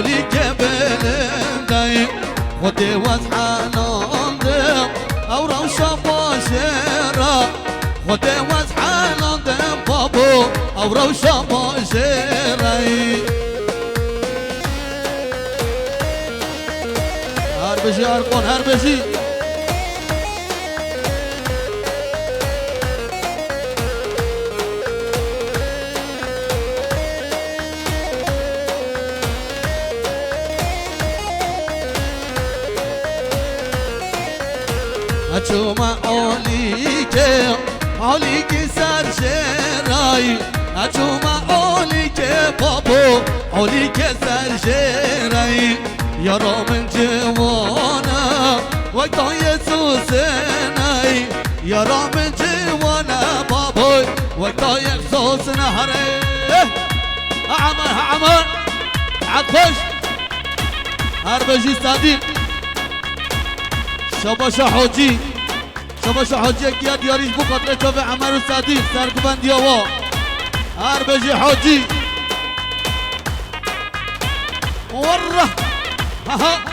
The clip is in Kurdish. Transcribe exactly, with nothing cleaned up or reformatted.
Lîkê bilind e, Xwedê wez helal de, ew rewşa bajêr e. Xwedê wez helal de, babo, ew rewşa bajêr e. Her bijî Erkan, her bijî. Eçûme Olîkê, Olîkê ser jêrayî. Eçûme Olîkê babo, Olîkê ser jêrayî. Yara min ciwana, wek dayê Sosinay. Yara min ciwana baboy, wek dayê Sosinay. Here. Ha Emer, ha Emer. Ha xweş. Her bijî Sedîq. Şabaşa Hacî. Şabaşa Hacî, yek ya diyarî ji bo xatirê çavê Emer û Sedîq, serguvendiya wa. Her bijî Hacî. Werre. Ha ha.